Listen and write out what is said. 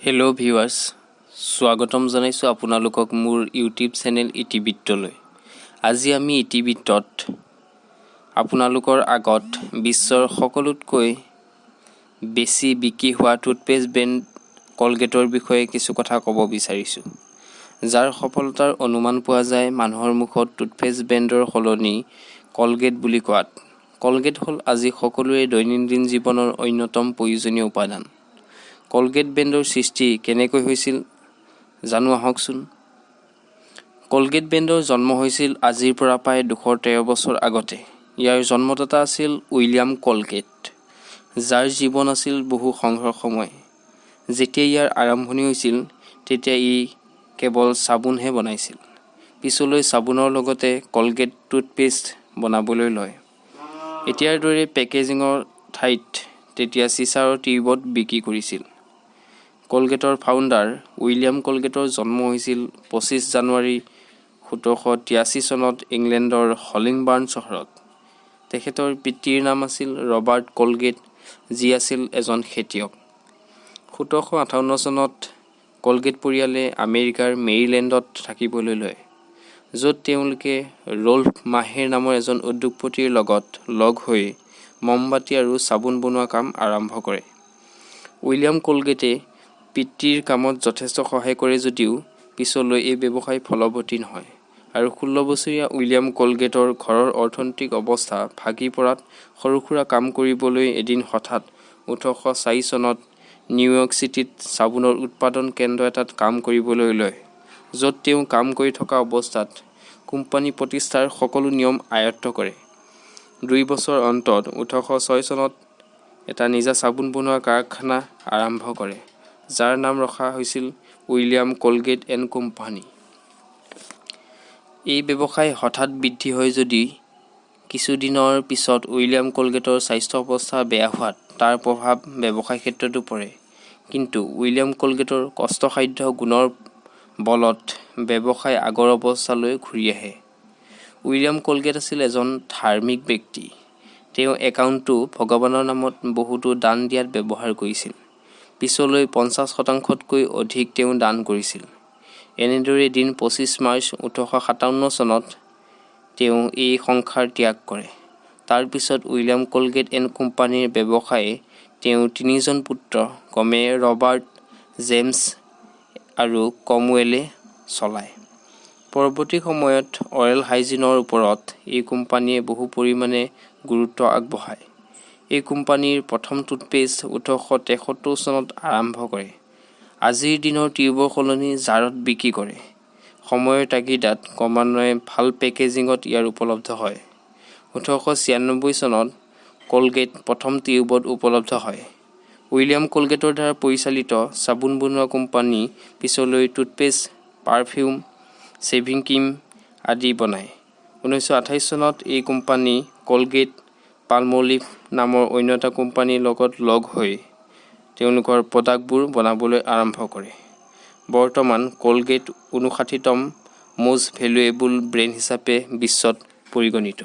Hello' viewers, স্বাগতম জনাইছোঁ আপোনালোকক মোৰ ইউটিউব চেনেল ইতিবৃত্তলৈ। আজি আমি ইতিবৃত্তত আপোনালোকৰ আগত বিশ্বৰ সকলোতকৈ বেছি বিক্ৰী হোৱা টুথপেষ্ট ব্ৰেণ্ড কলগেটৰ বিষয়ে কিছু কথা ক'ব বিচাৰিছোঁ, যাৰ সফলতাৰ অনুমান পোৱা যায় মানুহৰ মুখত টুথপেষ্ট ব্ৰেণ্ডৰ সলনি কলগেট বুলি কোৱাত। কলগেট হ'ল আজি সকলোৰে দৈনন্দিন জীৱনৰ অন্যতম প্ৰয়োজনীয় উপাদান। কলগেট ব্ৰেণ্ডৰ সৃষ্টি কেনেকৈ হৈছিল জানো আহকচোন। কলগেট ব্ৰেণ্ডৰ জন্ম হৈছিল আজিৰ পৰা প্ৰায় 213 বছৰ আগতে। ইয়াৰ জন্মদাতা আছিল উইলিয়াম কলগেট, যাৰ জীৱন আছিল বহু সংঘৰ্ষময়। যেতিয়া ইয়াৰ আৰম্ভণি হৈছিল, তেতিয়া ই কেৱল চাবোনহে বনাইছিল। পিছলৈ চাবোনৰ লগতে কলগেট টুথপেষ্ট বনাবলৈ লয়। এতিয়াৰ দৰে পেকেজিঙৰ ঠাইত তেতিয়া চিচাৰৰ টিউবত বিক্ৰী কৰিছিল। কলগেটৰ ফাউণ্ডাৰ উইলিয়াম কলগেটৰ জন্ম হৈছিল 25 জানুৱাৰী 1783 চনত ইংলেণ্ডৰ হলিংবাৰ্ণ চহৰত। তেখেতৰ পিতৃৰ নাম আছিল ৰবাৰ্ট কলগেট, যি আছিল এজন খেতিয়ক। 1758 চনত কলগেট পৰিয়ালে আমেৰিকাৰ মেৰিলেণ্ডত থাকিবলৈ লয়, য'ত তেওঁলোকে ৰল্ফ মাহেৰ নামৰ এজন উদ্যোগপতিৰ লগত লগ হৈ মমবাতি আৰু চাবোন বনোৱা কাম আৰম্ভ কৰে। উইলিয়াম কলগেটে পিতৃৰ কামত যথেষ্ট সহায় কৰে যদিও পিছলৈ এই ব্যৱসায় ফলৱতী নহয় আৰু 16 বছৰীয়া উইলিয়াম কলগেটৰ ঘৰৰ অৰ্থনৈতিক অৱস্থা ভাগি পৰাত সৰু-সুৰা কাম কৰিবলৈ এদিন হঠাৎ 1804 চনত নিউয়ৰ্ক চিটিত চাবোনৰ উৎপাদন কেন্দ্ৰ এটাত কাম কৰিবলৈ লয়, য'ত তেওঁ কাম কৰি থকা অৱস্থাত কোম্পানী প্ৰতিষ্ঠাৰ সকলো নিয়ম আয়ত্ত কৰে। 2 বছৰ অন্তত 1806 চনত এটা নিজা চাবোন বনোৱা কাৰখানা আৰম্ভ কৰে, যাৰ নাম ৰখা হৈছিল উইলিয়াম কলগেট এণ্ড কোম্পানী। এই ব্যৱসায় হঠাৎ বৃদ্ধি হয় যদি কিছুদিনৰ পিছত উইলিয়াম কলগেটৰ স্বাস্থ্য অৱস্থা বেয়া হোৱাত তাৰ প্ৰভাৱ ব্যৱসায় ক্ষেত্ৰতো পৰে। কিন্তু উইলিয়াম কলগেটৰ কষ্টসাধ্য গুণৰ বলত ব্যৱসায় আগৰ অৱস্থালৈ ঘূৰি আহে। উইলিয়াম কলগেট আছিল এজন ধাৰ্মিক ব্যক্তি। তেওঁ একাউণ্টটো ভগৱানৰ নামত বহুতো দান দিয়াত ব্যৱহাৰ কৰিছিল। পিছলৈ 50%তকৈ অধিক তেওঁ দান কৰিছিল। এনেদৰে এদিন 25 মাৰ্চ 1857 চনত তেওঁ এই সংসাৰ ত্যাগ কৰে। তাৰ পিছত উইলিয়াম কলগেট এণ্ড কোম্পানীৰ ব্যৱসায় তেওঁৰ তিনিজন পুত্ৰ ক্ৰমে ৰবাৰ্ট, জেমছ আৰু ক্ৰমৱেলে চলায়। পৰৱৰ্তী সময়ত অৰেল হাইজিনৰ ওপৰত এই কোম্পানীয়ে বহু পৰিমাণে গুৰুত্ব আগবঢ়ায়। এই কোম্পানীৰ প্ৰথম টুথপেষ্ট 1873 চনত আৰম্ভ কৰে। আজিৰ দিনৰ টিউবৰ সলনি জাৰত বিক্ৰী কৰে। সময়ৰ তাগিদাত ক্ৰমান্বয়ে ভাল পেকেজিঙত ইয়াৰ উপলব্ধ হয়। 1896 চনত কলগেট প্ৰথম টিউবত উপলব্ধ হয়। উইলিয়াম কলগেটৰ দ্বাৰা পৰিচালিত চাবোন বনোৱা কোম্পানী পিছলৈ টুথপেষ্ট, পাৰফিউম, শ্বেভিং ক্ৰীম আদি বনায়। 1928 চনত এই কোম্পানী কলগেট পালমোলিভ নামৰ অন্য এটা কোম্পানীৰ লগত লগ হৈ তেওঁলোকৰ প্ৰডাক্টবোৰ বনাবলৈ আৰম্ভ কৰে। বৰ্তমান কলগেট 59তম মোষ্ট ভেলুৱেবল ব্ৰেণ্ড হিচাপে বিশ্বত পৰিগণিত।